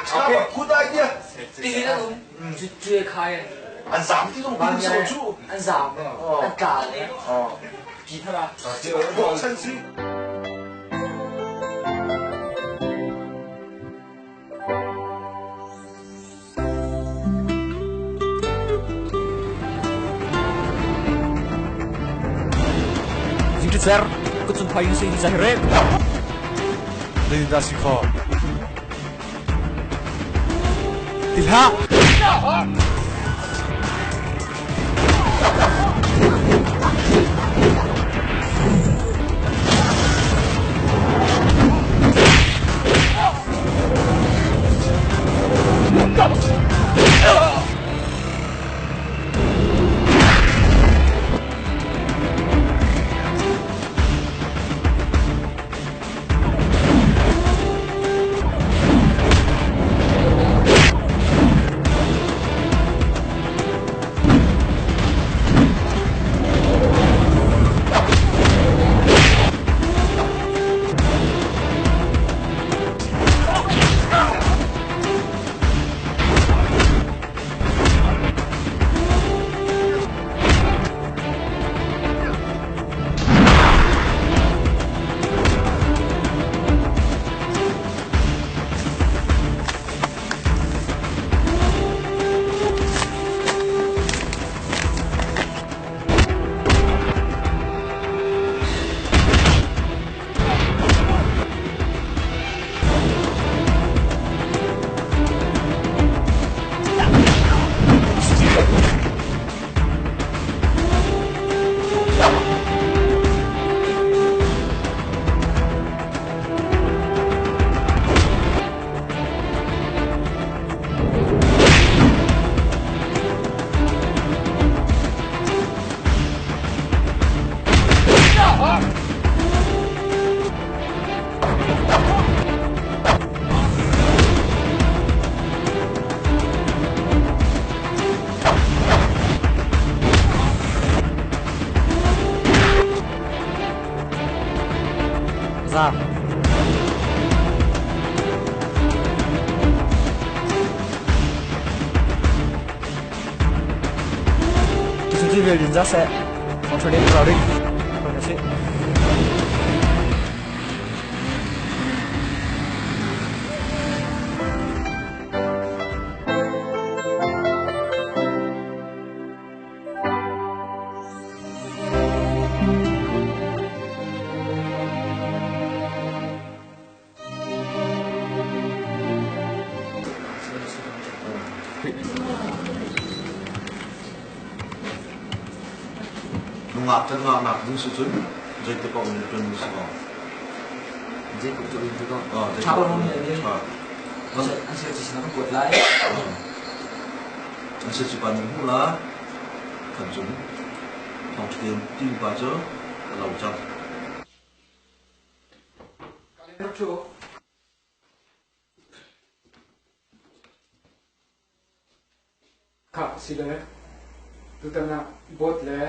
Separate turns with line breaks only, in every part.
Okay.
Good idea.
Ti an um. Cu khai
an zam ti zong ti so cu.
An zam. An tla. Ti thara.
Chan si.
Zingṭicer kutcung phai in si hi re.
Zeitindah si khawh? Ti hlah! Zam. Tuchun cu vial din za seh. Australia ralring. Rong si.
Nungak kan ngahnak ding si cun zeiti paoh in ṭuan mi si ko.
Zei paoh ṭuan si ko. Ṭha ko mi an An sia ci sin kan kuat lai.
An sia ci pa nih hmu la kan cun thong ṭhian timi pa cu a lo cang.
Khah si le tutan ah board le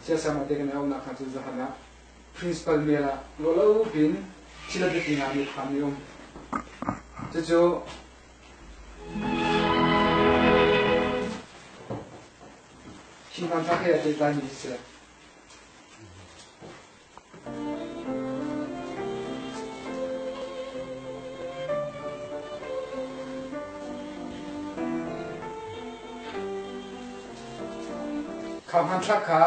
siasama te kan i auhnak hna cu zahan ah principal mail ah ruahlo piin thil a biapi ngaimi phanmi um. Cucu hi hmanthlak he a pehtlaimi hi si. Kha hmanthlak kha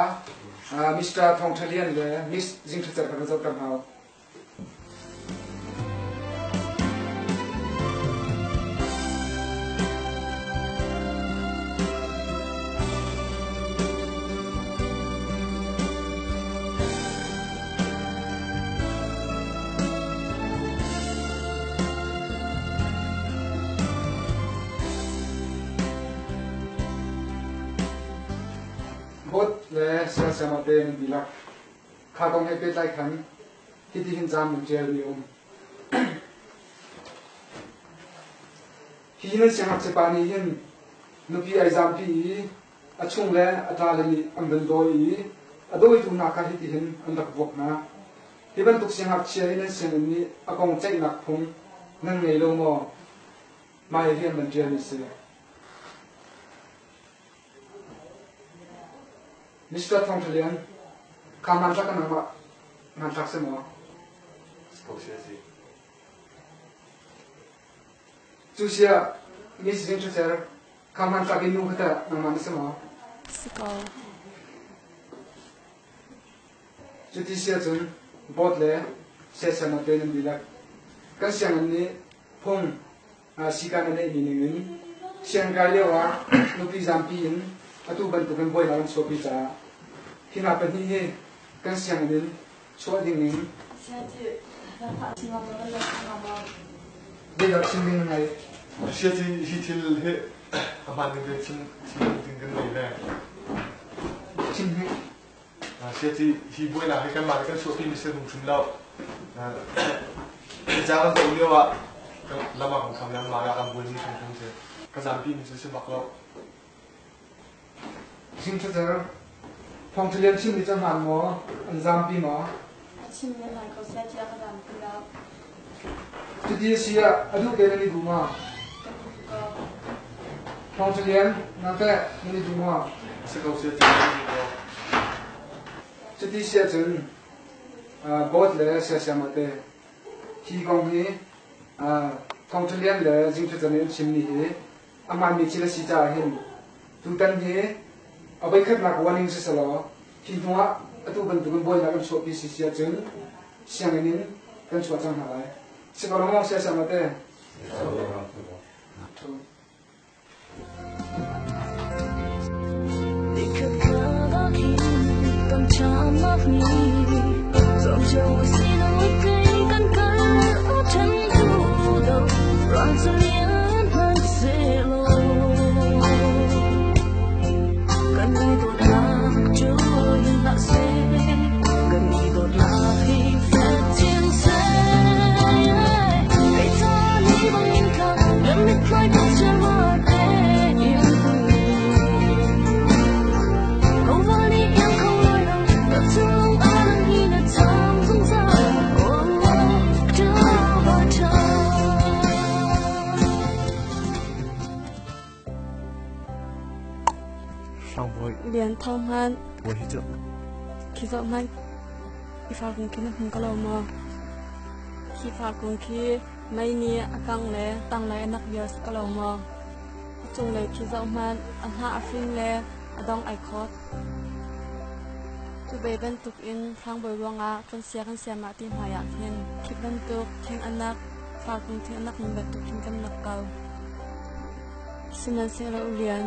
Mr. Thawng Ṭha Lian le Miss Zing Ṭha Cer kha kan zohter hna u. Bot le siasema te nan dihlak kha kong he pehtlai khan hitihin caam nan ṭialmi a um. Hi nan siangngakchia pa nih hin nupi ai zampi i a chung le a ṭale nih an van dawi i a dawitu hna kha hitihin an rak vuak hna. Hi bantuk siangngakchia hi nan sianginn nih a kong ceihnak phung nan ngei lo maw? Mah hi rian man ṭialmi si. Mr. Thawng Ṭha Lian, kha hmanthlak ka nangmah hmanthlak si maw? Cu siah Miss Zing Ṭha Cer, kha hmanthlak in nu kha tah nangmah na si maw?
Si ko.
Cuti si ahcun board le siasem ah te nan dihlak. Kan sianginn nih phung sikan a neihmi ningin sianginn kai lio ah nupi zampi in atu bantukin buainak an chuahpi caah hi hna pahnih hi kan sianginn in chuah ding in Zeidah chim ding na ngei?
Siaci hi thil hi a hmaan ding tein chim ding kan ngei le.
Chim hi.
Siaci hi buainak hi kanmah nih kan chuahpi mi si hrim lo. Ca kan zoh lio ah lam ah kan kham le mah ah kan buai mi hrimhrim si. Ka zampi mi cu si bak lo.
Chim ṭhacer. Thawng ṭha lian chimmi cu a hmaan maw? An zampi maw?
A chimmi a hmaan ko siaci a ka zampi lo.
Cuti a si ah a duh te nan i duh maw?
Kan i duh ko.
Thawng ṭha lian, nang teh nan i duh maw?
A si ko siaci kan i duh ko.
Cuti si ahcun board le siasiam ah teh hi kong hi Thawng Ṭha Lian le Zing Ṭha Can nih an chimmi hi a hmaanmi thil a si caah hin tutan hi a voikhatnak warning si selaw hi hnuah atu bantukin buainak an chuahpi si si ahcun sianginn in kan chuah cang hna lai. Si ko lo maw siasam ate?
Lian Thang hmanh khi zoh hmanh i farkung khi na hmu ko lo maw? Khi farkung khi mei nih a kang le tanglei a nak vial si ko lo maw? A cunglei khi zoh hmanh a hnah a hring le a dong ai khawt. Cu ve bantukin hrangbawi ruangah kan sia kan siam ah ti hmai ah khin khi bantuk thing a nak farkung thing a nak ning bantuk khin kan nak ko. Sihmanhsehlaw u Lian,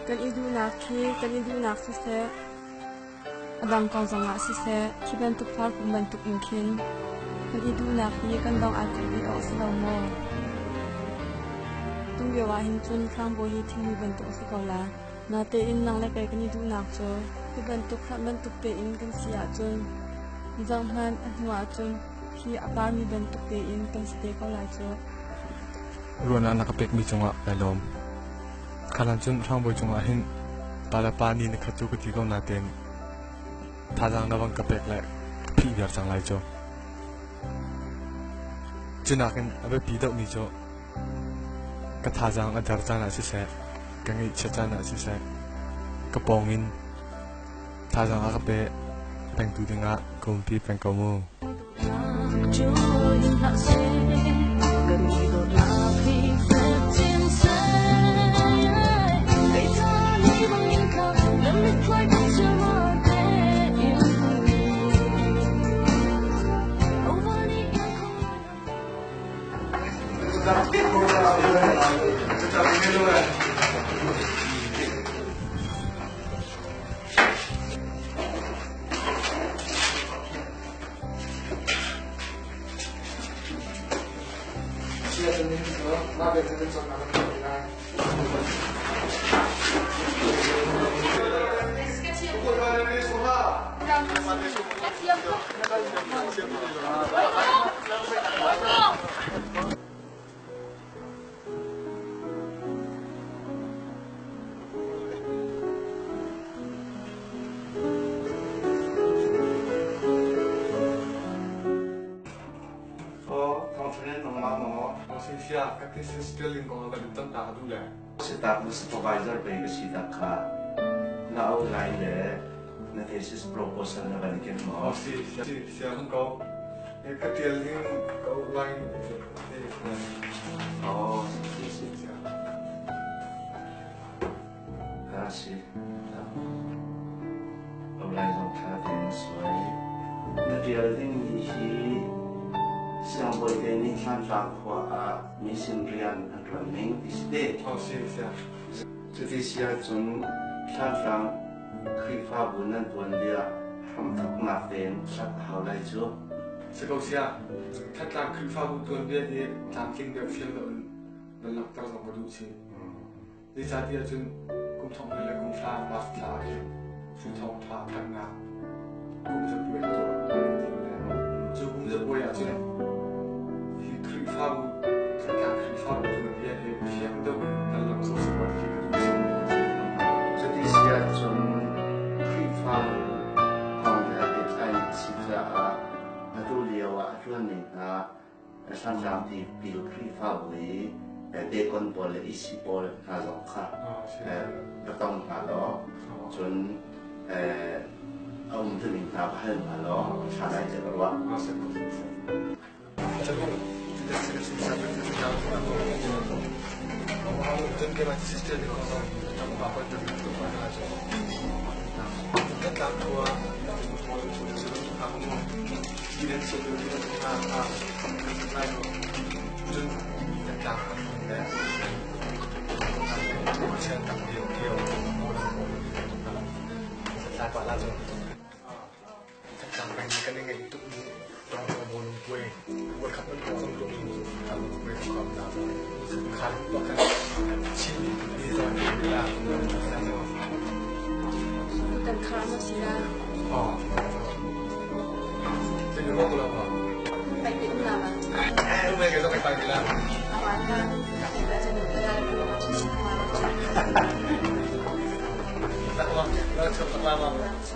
kan i duhnak khi kan i duhnak siseh, a dang kong zongah siseh, khi bantuk farkung bantuk in khin kan i duhnak hi kan dong ai khawh ve awk a si lo maw? Tu lio ah hin cun hrangbawi hi thingmi bantuk a si ko la. Natein nang le kei kan i duhnak cu hi bantuk hranh bantuk tein kan si ahcun zohhmanh a hnu ahcun khi a parmi bantuk tein kan si te ko lai cu.
Ruahnak na ka pekmi cungah kai lawm. Khalan cun hrangbawi cungah hin pa le pa ni na khat cu ka ti ko natein thazaang na van ka pek le ka phih viar cang lai cu. Cu nakin a biapi deuhmi cu ka thazaang a der caan ah siseh, ka ngaihchiat caan ah siseh, ka pawng in thazaang a ka pe pengtu dingah ka umpi peng ko mu. Sia, ka thesis ṭialing kong ah van in ton ta ka duh le.
Sitak na supervisor pei ka si tak kha. Na outline le na thesis proposal na van ken maw?
Oh, si, si, sia hung ko. Ka ṭial ding ka outline.
Oh, si, si, si. Ah, si. Outline zong ṭha tein na suai. Na ṭial dingmi hi siangbawi te nih Thlantlang khua ah mission rian an ṭuan ning ti si te.
Oh, si, si.
Cuti si ahcun Thlantlang Khrihfabu nan tuanbia hramthawknak tein hlat a hau lai cu.
Si ko sia, Thantlang Khrihfabu tuanbia hi tlamtling deuh fiang deuh in nan langhter zong ka duh chin. Zeicahtiah cun kum thong li le kum hra March thla ah hin cu thawngṭha thannak kum zapuai tuah an tim le cu kum zapuai ah cun hi Khrihfabu Thantlang Khrihfabu tuanbia hi fiang deuh in kan lam zoh sawh khi ka duh chin.
Cuti si ahcun Khrihfabu kong he aa pehtlaimi a si caah atu lio ah a ṭuanmi hna Thantlang tipil Khrihfabu i deacon pawl le EC pawl hna zong kha va tong hna law cun a umtuning hna va hal hna law ṭha lai tiah ka ruah.
Tutan khar na si la. Pai te um la ma. Awan ka. Ka cha nu ka la ku. So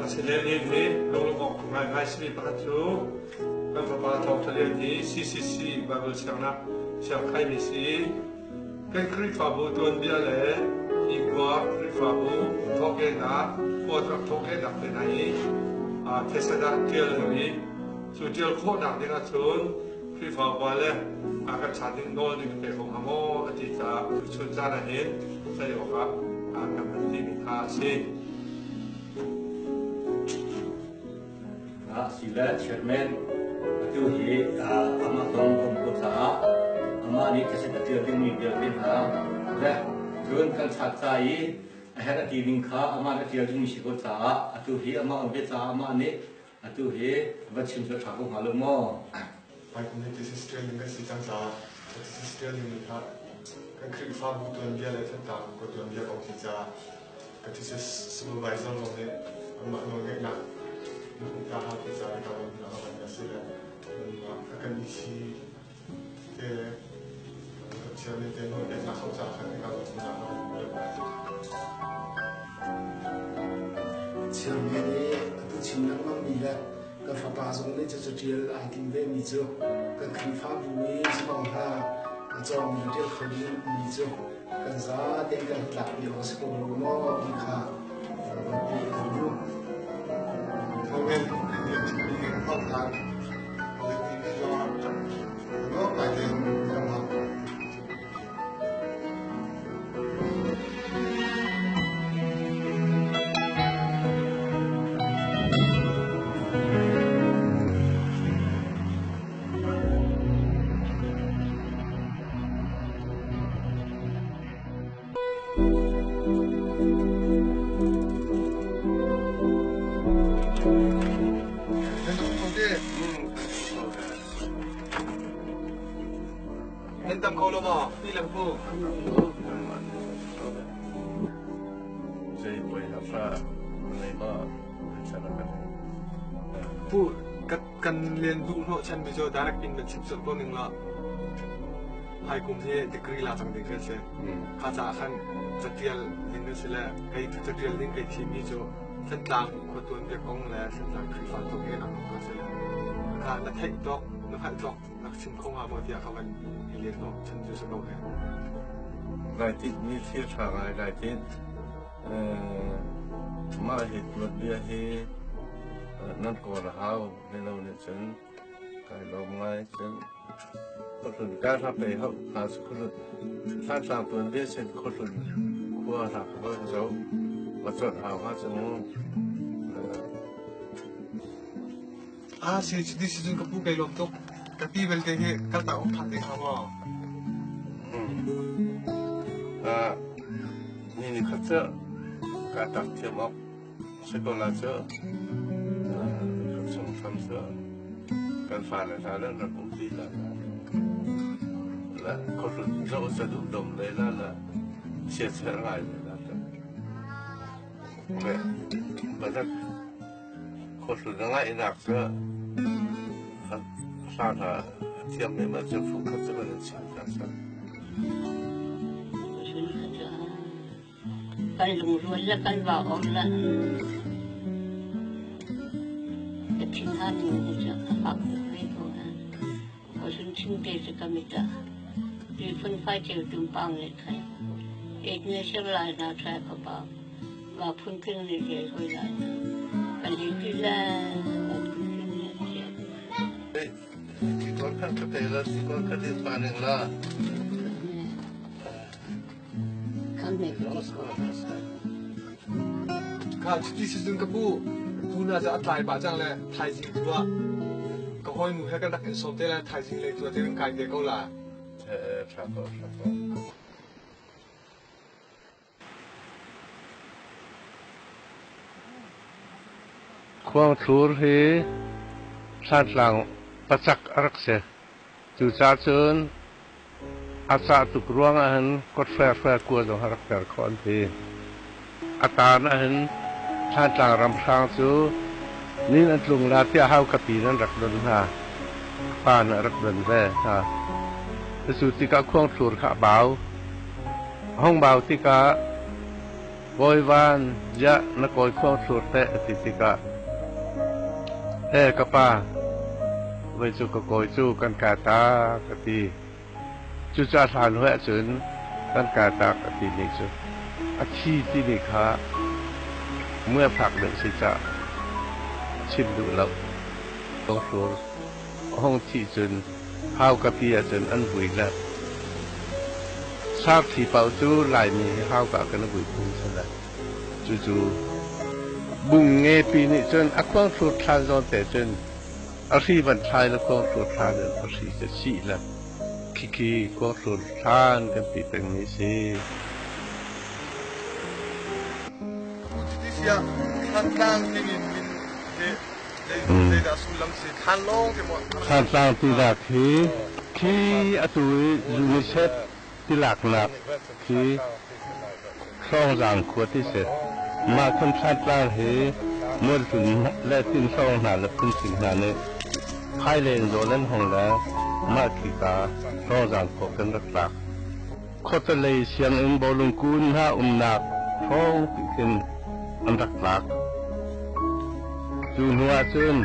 Asinain hi lunglawmh awk ngaingai simi pakhat cu kan fapa Thawngṭha Lian hi CCC Bible siangnak siangkhaimi si. Kan Khrihfabu tuanbia le hi khua Khrihfabu thawhkehnak, khua rak thawhkehnak te hna hi thesen ah ṭial lo i cu ṭial khawhnak ding ahcun Khrihfa upa le a kan chan ding nawl ding pe ko hnga maw a ti caah tuchun caan ah hin ceih awkah kan hman timi kha a si.
Sile chairman atu hi amah zong um ko caah amah nih caset a ṭial dingmi vialte hna le cun kan chat ca i a herh a ti ning kha amah nih a ṭial dingmi si ko caah atu hi amah um ve caah amah nih Atu hi va chim cu a ṭha ko hnga lo maw?
Hmaikum hi thesis training kan si cang caah thesis training nih kha kan Khrihfabu tuanbia le Thantlang khua tuanbia kong si caah ka thesis supervisor zong nih anmah nawlngeihnak na hmuh ta hau ti caah ka van a van a si le a kan EC te kan chairman te nawlpeknak hau caah khan ka van
Chairman nih atu chim lengmang mi le kan fapa zong nih cucu ṭial ai tim ve mi cu kan Khrihfabu i zumang hna a cawngmi le ṭial kho ding an ummi cu kan zatein kan hnatlakpi awk a si ko lo maw ti kha van peh kan duh.
Amen. Nan tam ko lo maw? Pi le pu.
Zei poi ha fa nei ma sana ka.
Pu kan lian duh hnawh chan mi cu direct in na chim sawt ko ning la. Hai kum hi degree la cang ding kan si. Kha ca khan catial ding kan si le kei catial ding kei thim mi cu Thantlang khuatuan bia kong le Thantlang Khrihfa tuk he ang ka si. Kha na theih tawk na hngalh tawk na chim kho hnga maw tiah ka van i len hnawh chan cu si ko he.
Lai tit mi thil ṭha ngai lai tit. Mah hi tuanbia hi nan kawl a hau mino nih cun kai lawm ngai cun khuahlun ka hla pei hauh hna cu khuahlun Thantlang tuanbia sin khuahlun khua hla ka van zoh va chawnh hau hnga cu mu.
Ah si cuti si cun ka pu kai lawm tuk. Ka pi belte hi kaltak awk ṭha te hnga maw?
Ah, ni ni khat cu kaa tak thiam awk si ko la cu. Khat chung hram cu kan fale hna le rak um ti la. La khuahlun zoh sa duh dom le la la siacher ngai le la ta. Le badak Khuahlun a ngaihnak cu hla hna a thiammi man cu fungkhat cu man an chim hna seh.
Kan lungrual le kan va om le ka thinhan ning cu a fak tuk ve ko. Khuahlun chimte cu ka mit ah miphun faiceu tumpang nih khan et ne ser lai hna thlai ka pa va phuntling nih rel hoi lai hna kan hi ti le va phuntling nih thiam.
Ti ton khan ka pe la ti ton ka din pa ning la.
Kan me ka ti ko.
Kha cuti si cun ka pu tu na cu a tlai pah cang le thaizing tu ah ka hawinu he kan rak in sawm te lai thaizing lei tu ah kan kai te ko la.
Tha ko tha ko. Khuangthlur hi Hlantlang pacak a rak si. Cucaah cun a cah tuk ruangah hin kawthre kua zong a rak ter khawh an ti. A taan ahhin Thlantlang ramhrang cu nin an tlung la tiah haukapi in an rak don hna. A pa nih a rak don ve hna. Cucu tikah khuangthlur kha a bau. A hung bau tikah Kawivan ziah na kawi khuangthlur teh a ti tikah He ka pa, voi cu ka kawi cu kan kai ta ka ti. Cucaah hlan hoi ahcun kan kai tak a timi cu a thi timi kha muaifak deuh si cah chim duh lo. Khuangthlur a hung thih cun haukapi ahcun an vui le sarthi paoh cu Laimi hi hauka kan i vui phung si le cucu bung ngepi nih cun a khuangthlur thlan zawn te cun a hri van thlai le khuangthlur thlan in a hri cu sih le khikhi khuangthlur thlan kan ti pengmi si.
Cuti siah Thantlang timi min hi
Thantlang tinak hi khi atu i UNICEF tilaknak khi Hrawngzang khua ti si. Mah khun Thantlang hi Mualhlun le Tinhrawng hna le Phunsing hna nih Phaileng zawl an hong le mah khika Hrawngzang khua kan rak tlak. Khuatelei sianginn bawlung kun hna umnak hrawng ti khin an rak tlak. Cu hnu ahcun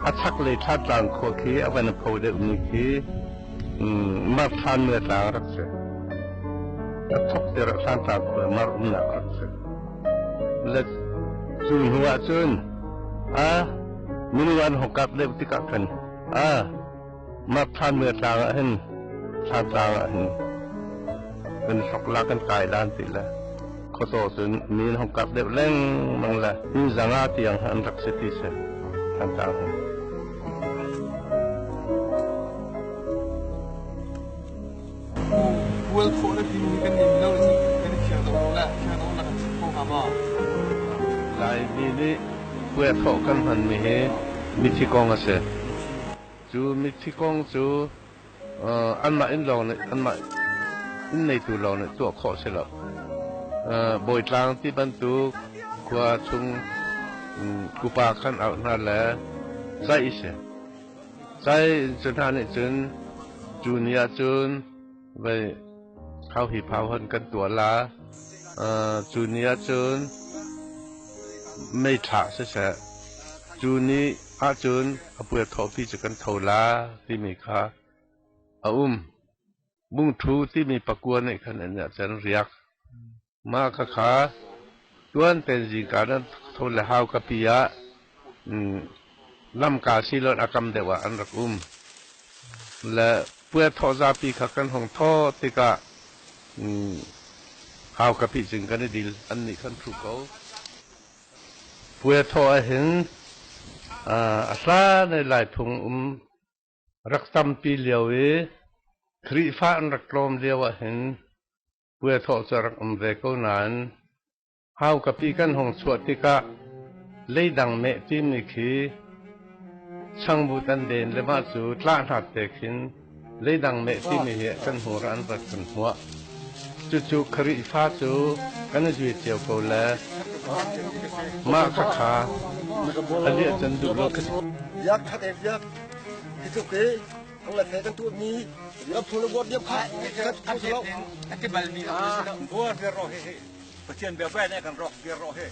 a chaklei Thlatlang khua khi a van pho deuhmi khi Mar Thlanmuai tlang a rak si. A thok tir ah Thlantlang khua Mar umnak a rak si. Le cu hnu ahcun a minung an hong kap deuh tikah khan a Mar Thlanmuai tlang ah hin Thlantlang ah hin kan hlok la kan kai lan ti le khuataw cun mi an hong kap deuh lengmang le inn zanga tiang an rak si ti si Thlantlang hin.
Bual khawh le timi kan nim lo le kan i thiang lo le thiang lo na kan chim kho hnga maw?
Laimi nih puai thawh kan hmanmi hi mithi kong a si. Cu mithi kong cu anmah inn lawng nih anmah inn neitu lawng nih tuah khawh si lo. Bawitlang ti bantuk khua chung upa khan auh hna le caih si. Caih cu hna nih cun cu ni ah cun vei hau hi phau hon kan tuah la. Cu ni ah cun mei thlah siseh, cu ni ahcun a puai thawhpi cu kan tho la timi kha a um. Bungṭhu timi pakua nih khan an ah cun riak. Mah khakha tuan tein zingka nan tho le hau kapi ah lamka siloin a kam deuh ah an rak um. Le puai thawh zapi kha kan hong thawh tikah hau kapi cun kan i dil. Annih khan thu ko. Puai thawh ahhin a hlan i Laiphung um rak tampi lio i Khrihfa an rak tlawm lio ahhin puai thawh cu a rak um ve ko nain haukapi kan hung chuah tikah leidang meh timi khi changvut an den le mah cu tlah hna te khin leidang meh timi hi kan hmur an rat kan hmuah. Cucu Khrihfa cu kan i zui cio ko le mah khakha a liah can duh lo.
Biak that biak hi tluk hi ang le kan tuah mi ram phung le buar diam kha
a ti bal mi buar ro he Pathian bia bai ne kan rok bia ro he.